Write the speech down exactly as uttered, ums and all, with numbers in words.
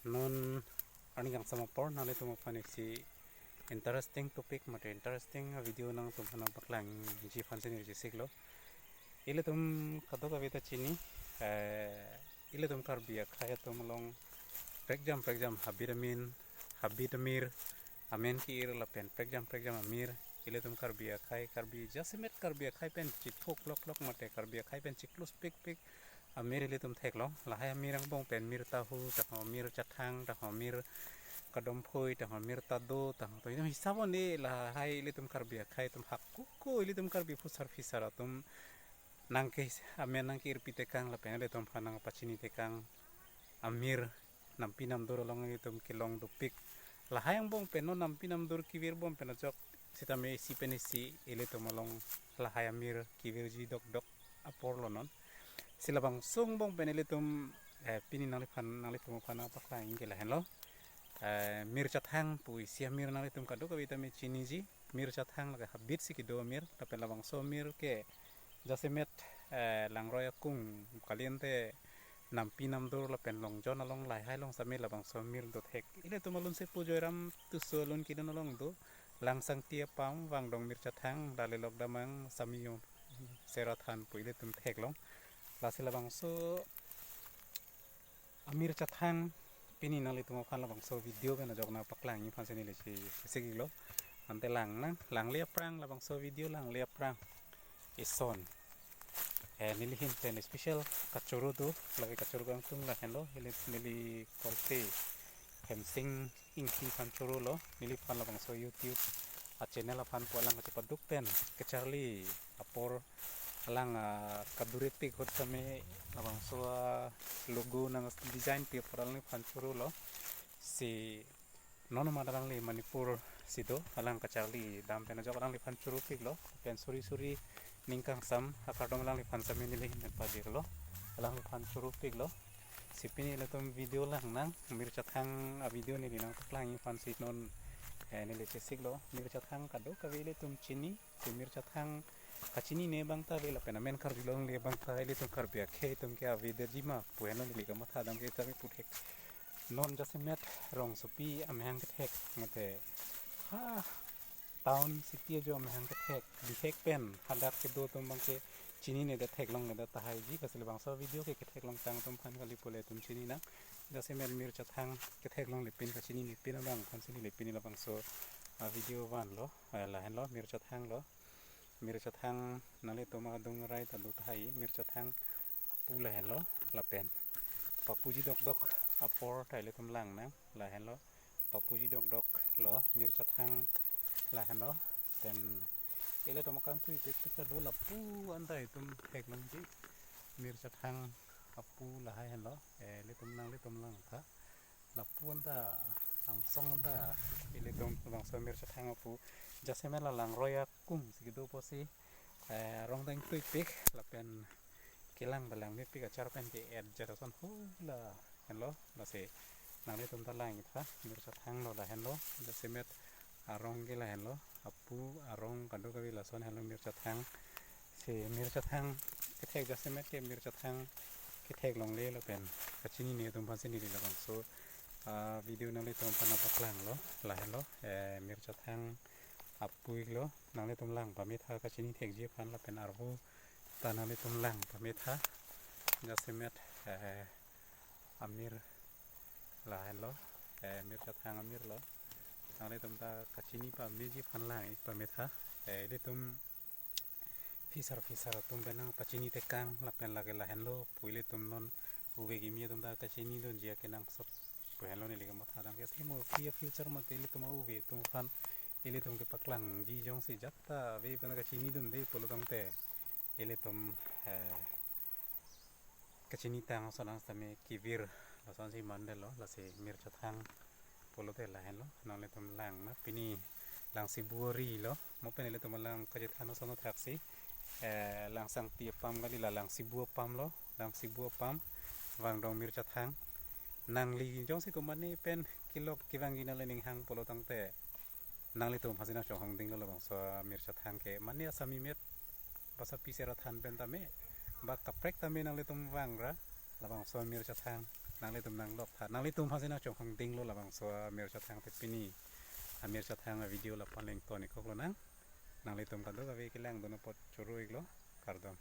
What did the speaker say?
Non arni kangsam apor nanglitum aphan isi interesting topic mate interesting video nangtum aphan paklangji aphan si neli chesiklo. Ilitum kadokave ta chini, eh, ilitum Karbi akhei atum along prekjam prekjam habit amin, habit amir, amen ke-ir lapen prekjam prekjam amir, ilitum Karbi akhei, Karbi jasemet Karbi akhei pen chithuk loklok mate Karbi akhei pen chikluspikpik amir ilitum theklong. Lahai amir angbong pen mir tahu, taho mir chathang, taho mir kadomphoi, taho mir tado, taho to itum hisap on-e. Lahai ilitum Karbi akhei atum hakuku ilitum Karbi phusar phisar atum nangke amen nangke-irpi tekang lapen ilitum aphan nangpachini tekang amir nampi namdur along ilitum kelong dopik. Lahai angbong pen non nampi namdur kevir bom pen ajok sitame isi pen isi ilitum along lahai amir kevirji dokdok apor lo non. Si labangso angbong pen ilitum, eh, pini nangliphan, nanglitum aphan nangpaklang ke lahenlo. Eh, mir chathang pu isi amir nanglitum kadokave tame chiniji. Mir chathang lake habit si kedo amir, lapen labangso amir ke jasemet, eh, langroi akung kali ante nampi namdur lapen longjon along lahai along sitame labangso amir dothek. Ilitum alun si pu Joyram Tisso alun kedun along do, Langsangti apam, Vangdong mir chathang, Dalelok damang, Samiyo serathan pu ilitum theklong. Lasi labangso amir chathang pini nanglitum aphan labangso video pen ajok nangpaklangji aphan si neli chesiklo. Ante lang nang, langle aphrang, labangso video langle aphrang ison, eh, neli ahin pen special kachoro do, lake kachoro kangtung lahenlo, neli, neli korte Hemsing Ingti aphan chorolo, neliphan labangso YouTube a-channel aphan pu alang kachepaduk pen kacharli apor alang, ah, kadurepik ahut sitame labangso, ah, logo nangdesignpi apor alangliphan chorolo. Si non mamat alangli Manipur si do, alang kacharli dam pen ajok alangliphan choropiklo, pen suri suri ning kangsam akardom alangliphan sitame neli ahin pen pajirlo, alangliphan choropiklo. Si pini ilitum video lang nang, mir chathang a-video neli nangpaklangji aphan si non, eh, neli chesiklo. Mir chathang kadokave ilitum chini, si mir chathang kachinine abang ta ave lapen amen Karbi longle abang ta ilitum Karbi akhei atum ke avedetji ma pu henlo, neli kamatha dam ke tame puthek. Non jasemet rongsopi amahang kethek mate ha town city ajo amahang kethek, bihek pen hadak kedo atum abang ke chinine det, theklongle det tahaiji. Lasi labangso video ke ketheklong tang atum aphan kali pu ilitum chini nang. Jasemet mir chathang ketheklongle pin, kachinine pin abang aphan si neli pini labangso, ah, video vanlo, eh, lahenlo, mir chathang lo. Mir chathang nanglitum adung rai ta do tahai, mir chathang apu lahenlo, lapen papuji dokdok apor ta ilitum lang nang, lahenlo, papuji dokdok lo, mir chathang lahenlo. Then ilitum akangtui pekpek ta do, lapu anta itum theklongji, mir chathang apu lahai henlo, eh, ilitum nanglitum langtha. Lapu anta angsong anta ilitum labangso mir chathang apu jasemet la langroi akung si kedo apotsi, eh, arong dang tuipik lapen kelang ta langmepik, achar pen ke-et jat ason hu lahenlo. Lasi nanglitum ta lang-itha, mir chathang lo lahenlo, jasemet arong ke lahenlo, apu arong kadokave lason henlo mir chathang. Si mir chathang kethek jasemet ke mir chathang ketheklongle lapen kachinine atum aphan si neli labangso, ah, video nanglitum aphan nangpaklanglo, lahenlo, eh, mir chathang apu-iklo, nanglitum lang pametha kachini thekji aphan lapen arvo ta nanglitum lang pametha, jasemet, eh, amir lahenlo, eh, mir chathang amir lo. Nanglitum ta kachini pameji aphan lang-ik pametha, eh, ilitum phisar phisar atum pen nangpachini tekang lapen lake lahenlo pu ilitum non uve kimi atum ta kachinidunji akenangsot pu henlo neli kamatha dam ke. Athema pi a-future mate ilitum a-uve atum aphan ilitum kepaklangji jongsi jat ta ave pen kachinidunde pulo tangte ilitum, eh, kachini tang ason ang sitame kevir lason si mandetlo. Lasi mir chathang pulote lahenlo, nanglitum lang nang, pini Langsibu ari lo, mo pen ilitum alang kachethan ason thaksi, eh, Langsangti apam kali, la Langsibu apam lo, Langsibu apam, Vangdong mir chathang. Nangli jongsi komane pen kelok kevangji nangli ning hang pulo tangte nanglitum aphan si nangchonghongdinglo labangso mir chathang ke. Mane asami met, basa pi serathan pen tame, ba kaprek tame nanglitum vangra labangso mir chathang. Nanglitum nang lok tha. Nanglitum aphansi nang chonghang dinglo labangso amir chathang te pini. Amir chathang a video lapu-an le ington-ik kok lonang. Nanglitum kadokave kelang dun apot choro iklo. Kardom.